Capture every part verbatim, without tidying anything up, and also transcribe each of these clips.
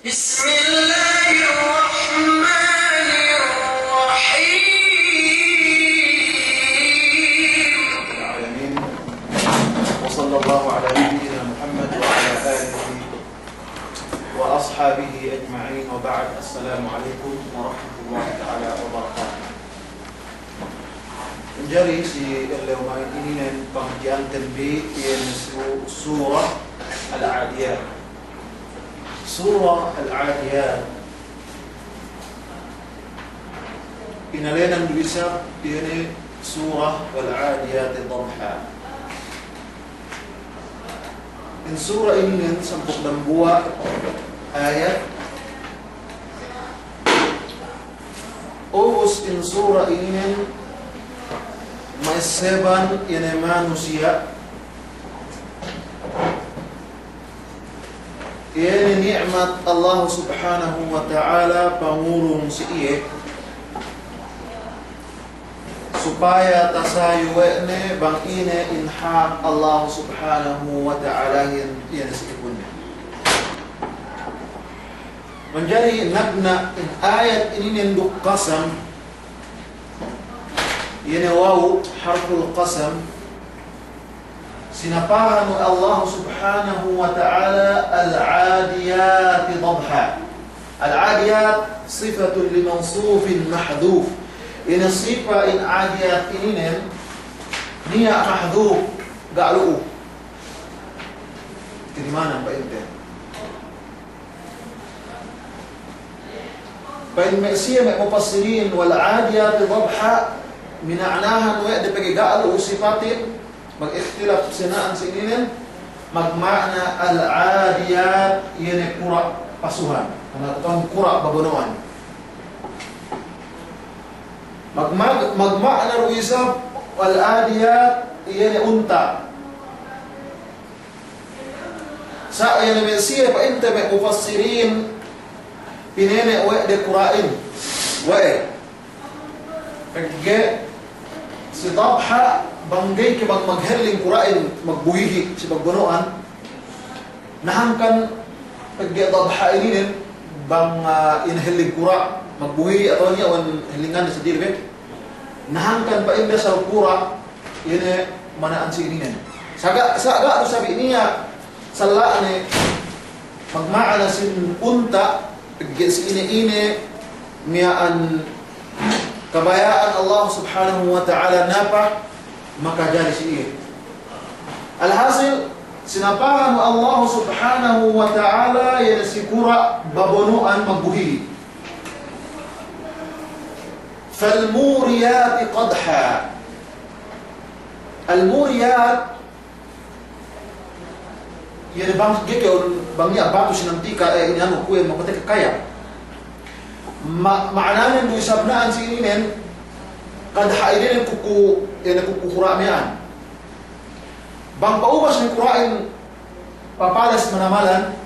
بسم الله الرحمن الرحيم. العالمين. وصلى الله على نبينا محمد وعلى آله وأصحابه أجمعين، وبعد. السلام عليكم ورحمة الله تعالى وبركاته. Manjari si ellew ma'in ininen pangadji'anten bi iyan su-, Surah Al-Adiyat. Surah Al-Adiyat, inēnan du isab iyan Surah Wal-Adiyati Dabha. In surah ininen sampū' dambuwa' ayat. Ubus in surah ininen ma'esseban iyan manusiya' iyan ni'mat Allah Subhanahu wa Ta'ala pangurung si iye, supaya tasayu we' ne bang ine in hak Allah Subhanahu wa Ta'alahin iyan si ipunne. Manjari nagna' in ayat ininen duk qasam, iyan waw harful qasam, sinapahan we' Allah Subhanahu wa Ta'ala Al-Adiyati Dabha. Al-Adiyat sifatun li mawsufin mahdhuf. In sipa in adiyat ininen niya' mahdhuf, ga' lu'u. Tinimanan pa'inte. Pa'in me' siye me' mufassirin, wal-adiyati dabha, mina'nahan we' de pegge' ga' lu'u sipatin, mag-ikhtilaf sina'an si ininen, magma'na al-adiyat, iye ne kura' pasuhan, kana kura' babono'an. Mag-, mag-, magma'na du isab al-adiyat, iye ne unta'. Sa' iye ne me' siye pa'inte me' mufassirin, pinene' we' de kura'in. We'. Pegge' si dabha bang ga'i ke bang maghelling kura'in magbuhihi' si pagbono'an. Na hangkan pegge' dabha ininen bang, ah, in helling kura' magbuhihi' atawa niya' wan hellingan seddi be. Na hangkan pa'inde asal kura' ine mana'an si ininen. Sa' ga', sa' ga' du sabi' niya' salla'ne magma'ana sin unta', pegge' si ine-ine miya'an kabaya'an Allah Subhanahu wa Ta'ala napa makajari si iye. Alhasil, sinapahan Allah Subhanahu wa Ta'ala iye ne si kura' babono'an magbuhihi'. Falmuriyati qadha. Al-muriyat, iye ne bang ga'i ke bang niya' batu sinantika, eh, ine anu kuwe' mapateke kaya. Ma-, ma'ananen du isab na'an si ininen, qadha ininen kuku', iye ne kuku' kura' miya'an. Bang pa'ubas ne kura'in papales manamalan,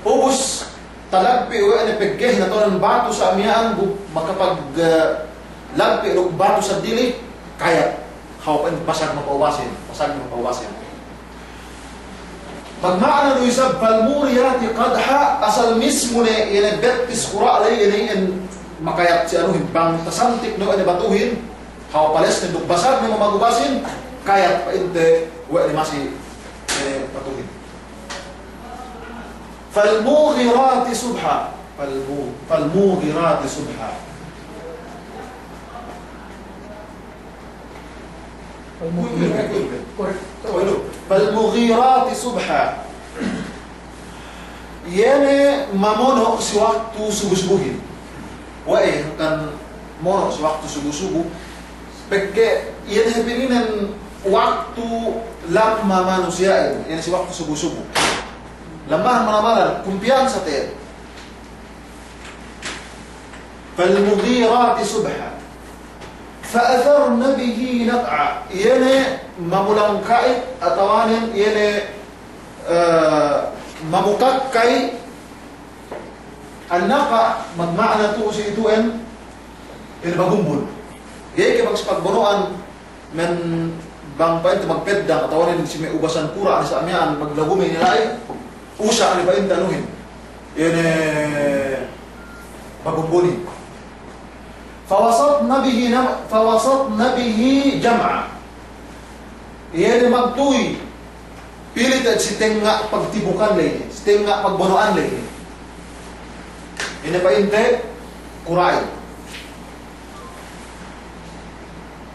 ubus talagpi' we' ne peggehin atawa batu sa' miya'an bu makapag, eh, lagpi' duk batu seddili kayat. Hawal pa'in pasag mapa'ubasin, pasag mapa'ubasin. Magma'ana du isab falmuriyati qadha, asal mismu ne iye ne bettis kura' ley iye ne iyan makayat si anuhin, bang tasantik ne we' ne batuhin, hawal palesnen duk basagnen mamagubasin, kayat pa'inte we' ne masi, eh, batuhin. Falmughirati subha. Falmu-, falmughirati subha. Falmughirati. Correct. Falmughirati subha. Iye ne mamono' si waktu subu-subuhin. We'ey hangkan mono' si waktu subu-subu? Pegge' iye ne hep ininen waktu lamma manusiya'in, iye ne si waktu subu-subu. Lammahan manamalan, kumpiyansa te'ed. Falmughirati subha. Fa'atharna bihi naq'a. Iye ne mamulangka'it atawanen iye ne, eh, mamukakkay. An-naq'a magma'ana tu'u si itu'en, iye ne bagumbul. Ga'i ke bang si pagbono'an men bang pa'inte magpeddang atawanen si me' ubasan kura' ne sa' miya'an maglagume ne la'i, usa' ne pa'inte anuhin. Iye ne bagumbuni. Fawasatna bihi nam-, fawasatna bihi jam'a. Iye ne magtuy, pili te'ed si tengnga' pagtibukan ley, si tengnga' pagbono'an ley. Iye ne pa'inte kura'in.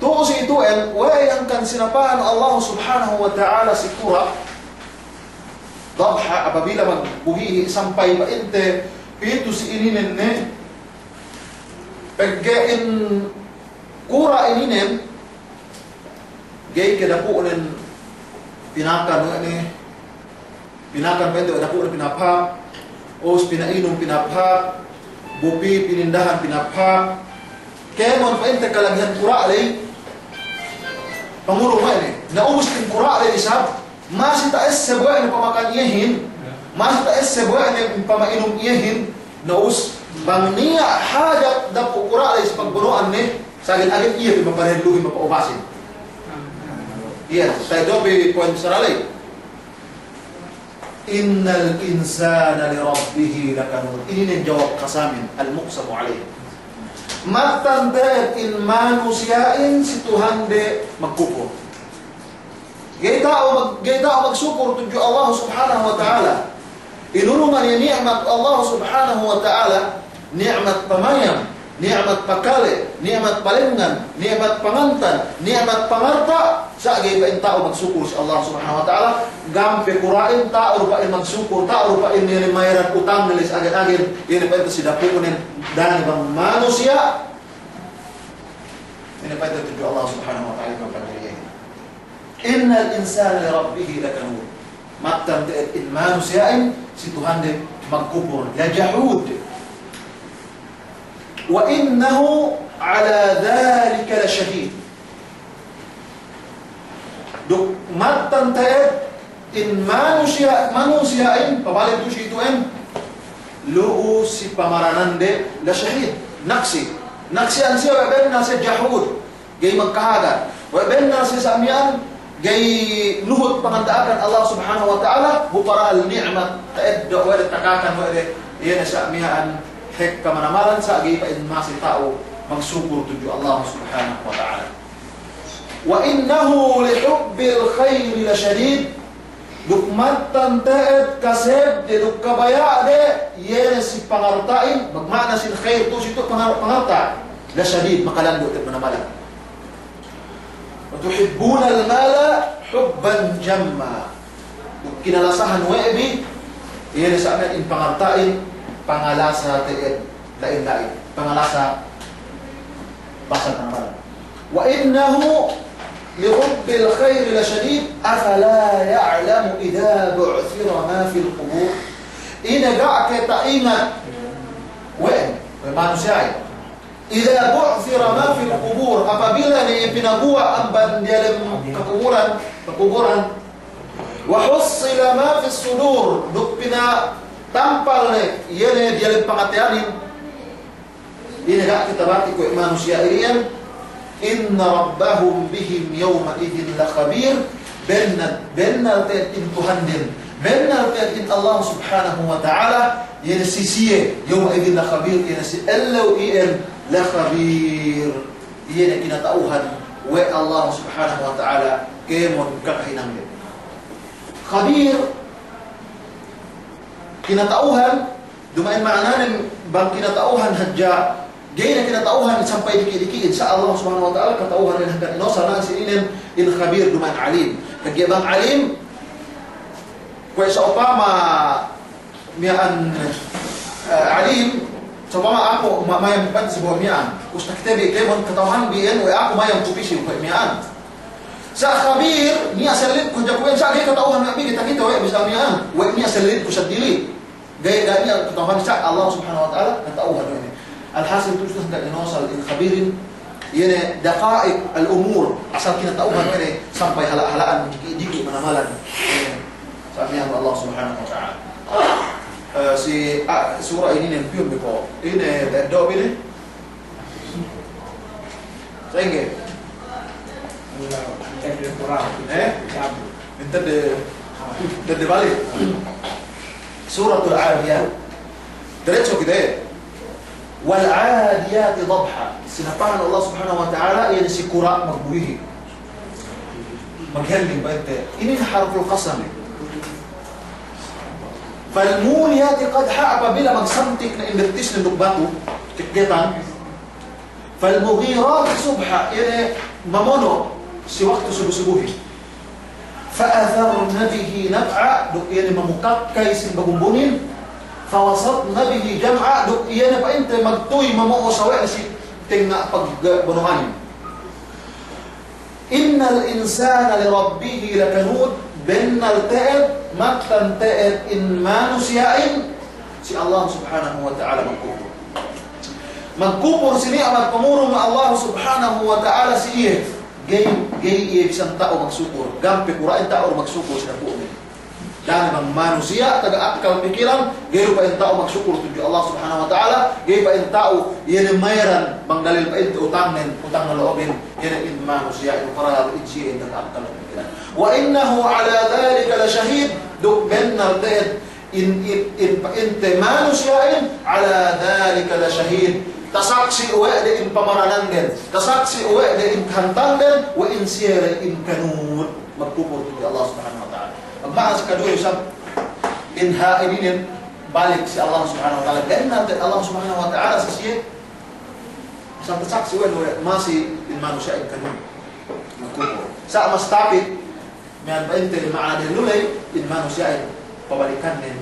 Tu'u si itu'en, we'ey hangkan sinapahan Allah Subhanahu wa Ta'ala si kura' Dabha, apabila magbuhihi sampay pa'inte pitu si ininen ne, pegge' in kura' ininen, ga'i ke dapu'nen pinakan we' ne, pinakan pa'inte we' dapu'nen pinapahāp, ubus pina'inum pinapahāp, bu pī pinindahan pinapahāp, kēmon pa'inte kalagihan kura' ley, pangurung we' ne, na ubus in kura' ley isab, masi ta'esseb we' ne pamakan iyehin, masi ta'esseb we' ne pama'inum iyehin, na ubus bang niya' hajat dapu' kura' ley si pagbono'an ne, sa'agen-agen iye pe maparehelluhin, mapa'ubasin. Iye, ta'eddo' bi poin bissara ley. Innal insana li rabbihi lakanud. Ininen jawab qasamin, al-muqsamu alayh. Mattan te'ed in manusiya'in si Tuhande magkupur. Ga'i ta'u mag-, ga'i ta'u magsukur tudju Allah Subhanahu wa Ta'ala. Inurungan iye ni'mat Allah Subhanahu wa Ta'ala, ni'mat pamayam, ni'mat pakale, ni'mat palengngan, ni'mat pangantan, ni'mat pangarta', sa' ga'i pa'in ta'u magsukur si Allah Subhanahu wa Ta'ala, gampe kura'in ta'u du pa'in magsukur, ta'u du pa'in iye ne mayaran utangnen ley sa'agen-agen, iye ne pa'inte si dapu'nen, da'a ne bang manusiya', iye ne pa'inte tudju Allah Subhanahu wa Ta'ala bang panjariyahin. Innal insana li rabbihi lakanud. Mattan te'ed in manusiya'in si Tuhande magkupur, lajahud. Wa innahu ala dhalika lashahid. Duk mattan te'ed in manusiya', manusiya'in, pabalik tu'u si itu'en, lu'u si pamaranande, lashahid, naksi'. Naksi'an siye we' bennal siye jahud. Ga'i magkahagad. We' bennal siye sa' miya'an, ga'i luhut panganda'akan Allah Subhanahu wa Ta'ala, bu parahal ni'mat ta'eddo' we' de, takakan we' de, iye ne sa' miya'an hekka manamalan, sa' ga'i pa'in masi ta'u magsukur tudju Allah Subhanahu wa Ta'ala. Wa innahu li hubbil khayri lashadid. Duk mattan te'ed kasebde duk kabaya'de, iye ne si pangarta'in, magma'na sin khair tu'u si itu pangar-, pangarta'. Lashadid, makalandu' te'ed manamalan. Wa tuhibbunal mala hubban jamma. Duk kinalasahan we' bi, iye ne sa' miya'an in pangarta'in, pangalasa te'ed la'in-la'in. Pangalasa basa manamalan. Wa innahu li hubbil khayri lashadid, afala ya'lamu idha bu'thira ma fil qubur. Ine ga' ke ta'ingat we', we' manusiya'in. Idha bu'thira ma fil qubur, apabila ne pinaguwa' amban diyalem kakuburan, kakuburan. Wa hussila ma fis sudur, duk pinatampal ne, iye ne diyalem pangateyanin. Ine ga' ke tabati' kuwe' manusiya' iyan, inna rabbahum bihim yawma idhin lakhabir, bennal, bennal te'ed in Tuhanden, bennal te'ed in Allah Subhanahu wa Ta'ala, iye ne si siye, yawma idhin lakhabir, iye ne si ellew iyan lakhabir, iye ne kinata'uhan we' Allah Subhanahu wa Ta'ala, kēmon kakahinangde. Khabir, kinata'uhan, duma'in ma'ananen bang kinata'uhan hadja, ga'i ne kinata'uhan sampay diki'-diki'in, sa' Allah Subhanahu wa Ta'ala kata'uhan inin hangkan inosal. Na si inin in khabir duma'in alim. Pegge' bang alim, kuwe' sa'upama miya'an, eh, alim, sa'upama aku ma-, mayam pa'inte si bohe' miya'an, ubus takite bi kēmon kata'uhanbi iyan we' aku mayam ku pī si bohe' miya'an. Sa' khabir, niya' sellitku hadja kuwe' iyan, sa' ga'i kata'uhan we' bi, ga'i takite we' bi sa' miya'an, we' niya' sellitku seddili. Ga'i, ga'i niya' kata'uhan, sa' Allah Subhanahu wa Ta'ala kata'uhan we' ne. Alhasil tu'u, tu'u hangkan inosal in khabirin, iye ne daqa'iq al-umur, asal kinata'uhan we' ne sampay hala'-hala'an, diki'-diki' manamalan. Iye ne, sa' miya'an Allah Subhanahu wa Ta'ala. Eh, si, ah, sura inin ne piyun bi ko'. Ine, ta'eddo' bi ne? Sa'ingge? Eh? Intedde, intedde balik. Suratul Adiyat. Diretso kite. والعاديات ضبحا. Sinapahan Allah Subhanahu wa Ta'ala, iye ne si kura' magbuhihi. Maghending pa'inte. Inin harful qasam. فالموريات قدحا, apabila magsamtik ne in bettisnen duk batu, kekketan. فالمغيرات صبحا, iye ne mamono' si waktu subu-subuhin. فأثرن به نقعا, duk iye ne mamukakkay sin bagumbunin. فوسطن به جمعا, duk iye ne pa'inte magtuy mamo'o sawe'ne si tengnga' pagbono'anin. إن الإنسان لربه لكنود, bennal te'ed, mattan te'ed in manusiya'in si Allah Subhanahu wa Ta'ala magkupur. Magkupur si ni'mat pangurung Allah Subhanahu wa Ta'ala si iye. Ga'i, ga'i iye bisan ta'u magsukur. Gampe kura'in ta'u magsukur si dapu'ne. Da'a ne bang manusiya' taga akkal pikilan, ga'i du pa'in ta'u magsukur tudju Allah Subhanahu wa Ta'ala, ga'i pa'in ta'u, iye ne mayaran bang dalil pa'inte utangnen, utang ne lo'obin, iye ne in manusiya'in, para in siye in taga akkal pikilan. وإنه على ذلك لشهيد, duk bennal te'ed in, in, in, pa'inte manusiya'in, على ذلك لشهيد. Tasaksi' we' de in pamarananden, tasaksi' we' de in kahantangden, we' in siye le in kanud magkupur tudju Allah Subhanahu wa Ta'ala. Magma'na si kaduwe isab, in ha ininen balik si Allah Subhanahu wa Ta'ala. Bennal te'ed Allah Subhanahu wa Ta'ala si siye, sa' tasaksi' we' ne masi in manusiya'in kanud magkupur. Sa' mas tapit, miya'an pa'inte ma'ana dehellu ley, in manusiya'in pabalikannen,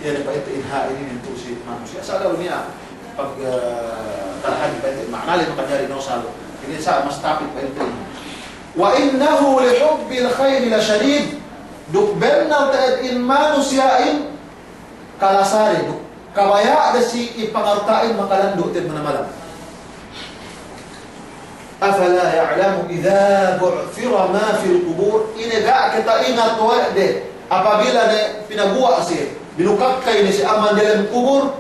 iye ne pa'inte in ha ininen tu'u si manusiya'. Sa' ga'i niya' pag, eh, talahan pa'inte ma'ana ley makajari nosal. Inin sa' mas tapit pa'inte. وإنه لحب الخير لشديد. Duk bennal te'ed in manusiya'in kalasade duk kabaya'de si ipangarta'in makalandu' te'ed manamalan. أفلا يعلم إذا بعثر ما في القبور. Ine ga' ke ta'ingat we' de apabila ne pinaguwa' siye, binukakkay ne si amban delem kubur.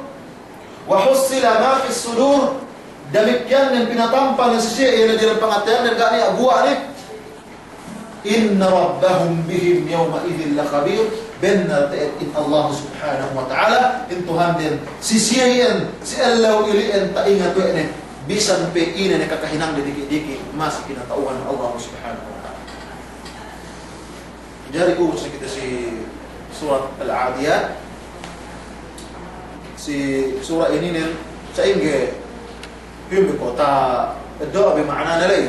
وحصل ما في الصدور. Damikkiyan ne pinatampa ne si siye, iye ne delem pangateyannen ga' niya' guwa' ne. إن ربهم بهم يومئذ لخبير. Bennal te'ed in Allah Subhanahu wa Ta'ala, in Tuhanden, si siye iyan, si ellew ili'en ta'ingat we' ne, bisan pe ine ne kakahinangde diki'-diki', masi pinata'uhan Allah Subhanahu wa Ta'ala. Jari ubus ne kite si Surat Al-Adiyat. Si sura ininen, sa'ingge piyun bi ko' ta eddo' bi ma'anane ley.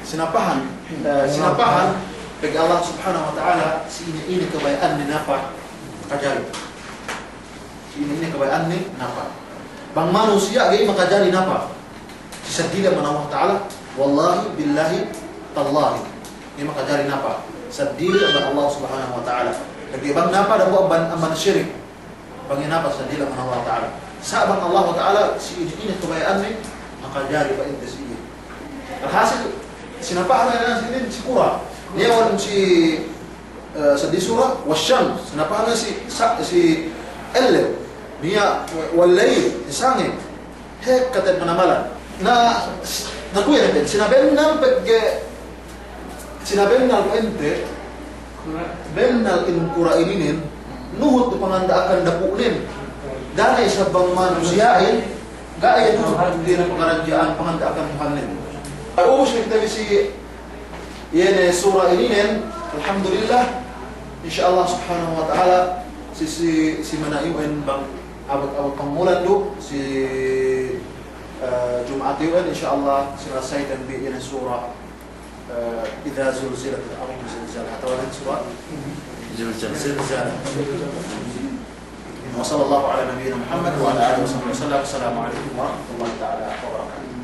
Sinapahan, eh, sinapahan, pegge' Allah Subhanahu wa Ta'ala, si ine-ine kabaya'anne napa makajari. Si ine-ine kabaya'anne napa. Bang manusiya' ga'i makajari napa. Si seddili amban Allah Ta'ala, wallahi, billahi, tallahi. Ga'i makajari napa. Seddili amban Allah Subhanahu wa Ta'ala. Pegge' bang napa dapu' amban, amban sirik. Bang iye napa seddili amban Allah Ta'ala. Sa' bang Allah Ta'ala, si ine-ine kabaya'anne, makajari pa'inte si iye. Alhasil, sinapahan ne si inin si kura'. Niya' wan si, eh, seddili sura', wash-shams. Sinapahan ne si, sa-, si ellew. Niya' wal-layl, si sangem. He, kate manamalan. Na, na kuwe' ne, sinabennal pegge', sinabennal pa'inte, bennal in kura' ininen, nuhut du panganda'akan dapu'nen. Da'a ne isab bang manusiya'in, ga'i nuhut du pangaradja'an panganda'akan Tuhannen. Ubus ne kite bi si, iye ne sura' ininen, alhamdulillah, insya Allah Subhanahu wa Ta'ala, si, si, si mana'iyu'en bang abut-abut pangulan du, si, eh, Juma'at iyu'en, insya Allah, silasayten bi iye ne sura', eh, إذا زلزلت الأرض زلزالها. Atawa ne sura' زلزال. وصلى الله على نبينا محمد وعلى آله وصحبه وسلم. السلام عليكم ورحمة الله تعالى وبركاته.